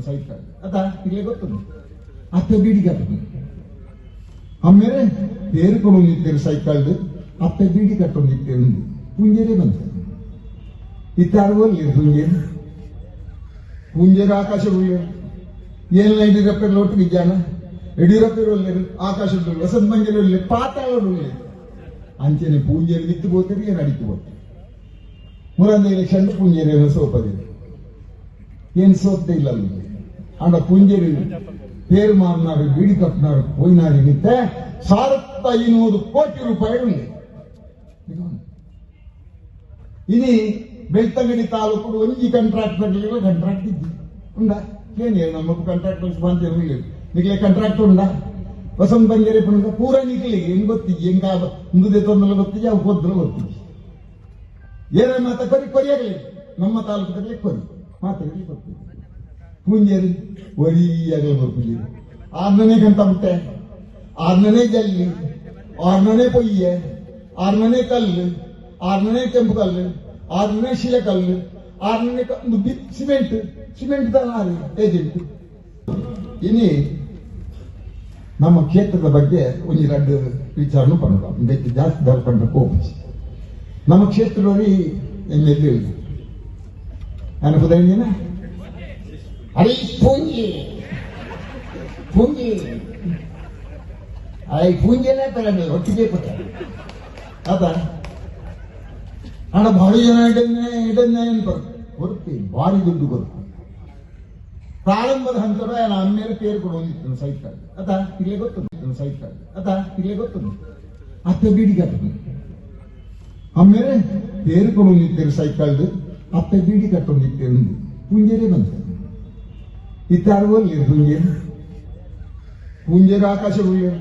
Cycle ಅತ ಇಲ್ಲೇ ಗೊತ್ತುಂಡು. ಅತ್ತೆ ಬೀಡಿ ಕಟ್ಟುದು. ಆಮೇಲೆ ತೇರು ಕೊಡೊಂದಿತ್ತೇರು ಸೈಕಲ್, ಅತ್ತೆ ಬೀಡಿ ಕಟ್ಟೊಂದಿತ್ತೇರು. ಪೂಂಜೇರೇ ಬಂತ ಇತ್ತಾರು ಒಲ್ಲೇರು ಪೂಂಜೇರು. ಪೂಂಜೇರು ಆಕಾಶ ಉಳ್ಳೇರು. ಏನ್ ಯಡಿಯೂರಪ್ಪರ ಲೋಟು ವಿಜ್ಞಾನ ಯಡಿಯೂರಪ್ಪರು ಒಲ್ಲೇರು, ಆಕಾಶ ವಸಂತ ಮಂಜಲ್ ಒಲ್ಲೇರು, ಪಾತಾಳರು ಒಲ್ಲೇರು. ಅಂಚನೆ ಪೂಂಜೇರು ಮಿತ್ತು ಬೋತೇರಿ, ಏನು ಅಡಿಕೆ ಬೋತೇರಿ. ಮುರಂದ ಎಲೆಕ್ಷನ್ ಪೂಂಜೇರಿ ಸೋಪದಿದೆ. ಏನ್ ಸೋತ್ತೆ ಇಲ್ಲ ಅಲ್ಲಿ. ಆಂಡ ಪೂಂಜೇರಿ ಪೇರು ಮಾರಿನಾರು, ಬೀಡಿ ಕಟ್ಟಿನಾರು, ಪೋಯಿನಾರು. ನಿತ್ತೆ 1500 ಕೋಟಿ ರೂಪಾಯಿ ಉಂಟು. ಇನಿ ಬೆಳ್ತಂಗಡಿ ತಾಲೂಕು ಒಂಜಿ ಕಾಂಟ್ರಾಕ್ಟ್ ಕಾಂಟ್ರಾಕ್ಟ್ ಇದ್ದಿ ಉಂಡ ಏನು ನಮ್ಮ ಕಾಂಟ್ರಾಕ್ಟ್ ಬಂತ. ನಿಕ್ಲೆ ಕಾಂಟ್ರಾಕ್ಟ್ ಉಂಡ? ವಸಂತ ಬಂಜರೆ ಪುನಗ ಪೂರ ನಿಕ್ಲಿಗೆ ಹೆಂಗ್ ಗೊತ್ತಿಜ್ಜಿ, ಹೆಂಗ ಮುಂದೆ ತೊಂದರೆ ಗೊತ್ತಿಜ್ಜಿ, ಅವು ಕೊದ್ದಲು ಗೊತ್ತಿಜ್ಜಿ. ಏನ ಮಾತ ಕೊರಿ ಕೊರಿಯಾಗಲಿ, ನಮ್ಮ ತಾಲೂಕದಲ್ಲಿ ಕೊರಿ ಮಾತಾಡಲಿ ಗೊತ್ತಿದೆ. ಪೂಂಜೇರಿ ಒರಿಯಾಗಲಿ ಪೂಂಜೇರಿ ಆರ್ನನೇ ಗಂಟ ಬಿಟ್ಟೆ, ಆರ್ನನೇ ಜಲ್ಲಿ, ಆರ್ನನೇ ಪೊಯ್ಯೆ, ಆರ್ನನೇ ಕಲ್ಲು, ಆರ್ನನೇ ಕೆಂಪು ಕಲ್ಲು, ಆರ್ನನೇ ಶಿಲೆಕಲ್ಲು, ಆರ್ನನೇ ಸಿಮೆಂಟ್. Cement agent. ಇನಿ ನಮ್ಮ ಕ್ಷೇತ್ರದ ಬಗ್ಗೆ ಒಂಜಿ ರಡ್ಡು ವಿಚಾರನು ಪಂಡ ಬೇತೆ ಜಾಸ್ತಿ ದಾಲ್ ಪಂಡ ಕೋಪಿ. ನಮ್ಮ ಕ್ಷೇತ್ರದಲ್ಲಿ ಎಮ್ ಎಲ್ ಎ ಅನುಪದ ಅರೆ ಪೂಂಜಿ ಪೂಂಜಿ I ಪೂಂಜೆನೇ ಪೆರನೆ ಒಟ್ಟಿಗೆ ಪುಟ್ಟ ಅದ. ಹಣ ಭಾರಿ ಜನ ಇಡನ್ನೇ ಇಡನ್ನೇ ಅಂತ ಕೊಡ್ತಿ, ಭಾರಿ ದುಡ್ಡು ಕೊಡ್ತಿ. ಪ್ರಾರಂಭದ ಹಂತದ ಅಮ್ಮೇಲೆ ಪೇರು ಕೊಡೋದಿತ್ತು ಸೈಕಲ್ ಅತ ಇಲ್ಲೇ ಗೊತ್ತುಂಟು. ಸೈಕಲ್ ಅತ ಇಲ್ಲೇ ಗೊತ್ತುಂಟು. ಅತ್ತೆ ಬೀಡಿ ಕಟ್ಟುದು. ಆಮೇಲೆ ತೇರು ಕೊಡೊಂದಿತ್ತೇರು ಸೈಕಲ್, ಅತ್ತೆ ಬೀಡಿ ಕಟ್ಟೊಂದಿತ್ತೇರು. ಪೂಂಜೇರೇ ಬಂತ ಇತ್ತಾರು ಒಲ್ಲೇರು ಪೂಂಜೇರು. ಪೂಂಜೇರು ಆಕಾಶ ಉಳ್ಳೇರು.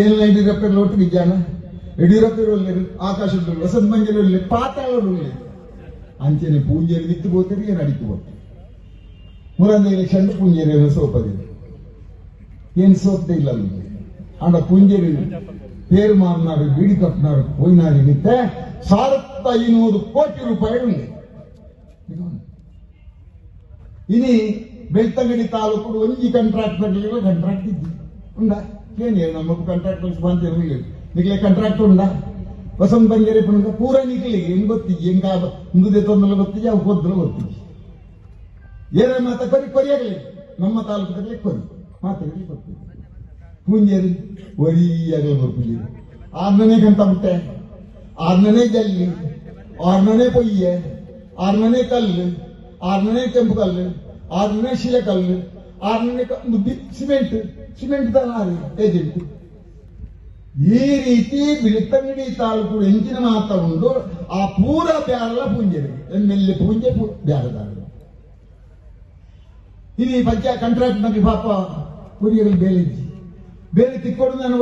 ಏನ್ ಯಡಿಯೂರಪ್ಪರ ಲೋಟು ವಿಜ್ಞಾನ ಯಡಿಯೂರಪ್ಪರು ಒಲ್ಲೇರು, ಆಕಾಶ ವಸಂತ ಮಂಜಲ್ ಒಲ್ಲೇರು, ಪಾತಾಳರು ಒಲ್ಲೇರು. ಅಂಚನೆ ಪೂಂಜೇರು ಮಿತ್ತು ಬೋತೇರಿ, ಏನು ಅಡಿಕೆ ಬೋತೇರಿ. ಮುರಂದ ಎಲೆಕ್ಷನ್ ಪೂಂಜೇರಿ ಸೋಪದಿದೆ. ಏನ್ ಸೋತ್ತೆ ಇಲ್ಲ ಅಲ್ಲಿ. ಆಂಡ ಪೂಂಜೇರಿ ಪೇರು ಮಾರಿನಾರು, ಬೀಡಿ ಕಟ್ಟಿನಾರು, ಪೋಯಿನಾರು. ನಿತ್ತೆ 1500 ಕೋಟಿ ರೂಪಾಯಿ ಉಂಟು. ಇನಿ ಬೆಳ್ತಂಗಡಿ ತಾಲೂಕು ಒಂಜಿ ಕಾಂಟ್ರಾಕ್ಟ್ ಕಾಂಟ್ರಾಕ್ಟ್ ಇದ್ದಿ ಉಂಡ ಏನು ನಮ್ಮ ಕಾಂಟ್ರಾಕ್ಟ್ ಬಂತ. ನಿಕ್ಲೆ ಕಾಂಟ್ರಾಕ್ಟ್ ಉಂಡ? ವಸಂತ ಬಂಜರೆ ಪುನಗ ಪೂರ ನಿಕ್ಲಿಗೆ ಹೆಂಗ್ ಗೊತ್ತಿಜ್ಜಿ, ಹೆಂಗ ಮುಂದೆ ತೊಂದರೆ ಗೊತ್ತಿಜ್ಜಿ, ಅವು ಕೊದ್ದಲು ಗೊತ್ತಿಜ್ಜಿ. ಏನ ಮಾತ ಕೊರಿ ಕೊರಿಯಾಗಲಿ, ನಮ್ಮ ತಾಲೂಕದಲ್ಲಿ ಕೊರಿ ಮಾತಾಡಲಿ ಗೊತ್ತಿದೆ. ಪೂಂಜೇರಿ ಒರಿಯಾಗಲಿ ಪೂಂಜೇರಿ ಆರ್ನನೇ ಗಂಟ ಬಿಟ್ಟೆ, ಆರ್ನನೇ ಜಲ್ಲಿ, ಆರ್ನನೇ ಪೊಯ್ಯೆ, ಆರ್ನನೇ ಕಲ್ಲು, ಆರ್ನನೇ ಕೆಂಪು ಕಲ್ಲು, ಆರ್ನನೇ ಶಿಲೆಕಲ್ಲು, ಆರ್ನನೇ ಸಿಮೆಂಟ್. Cement agent. ಈ ರೀತಿ ಬೆಳ್ತಂಗಡಿ ತಾಲೂಕು ಎಂಚಿನ ಮಾತ ಉಂಡು, ಆ ಪೂರ ಬ್ಯಾರಲ ಪೂಂಜೆರಿ ಎಮ್ ಎಲ್ ಎ ಪೂಂಜೆ ಬ್ಯಾರದಾರ. ಇದು ಪಂಚಾಯತ್ ಕಾಂಟ್ರಾಕ್ಟ್ ನಮಗೆ ಪಾಪ ಕುರಿಯಗಳು ಬೇಲೆ ಇಜ್ಜಿ, ಬೇಲೆ ತಿಕ್ಕೊಡು ನಾನು.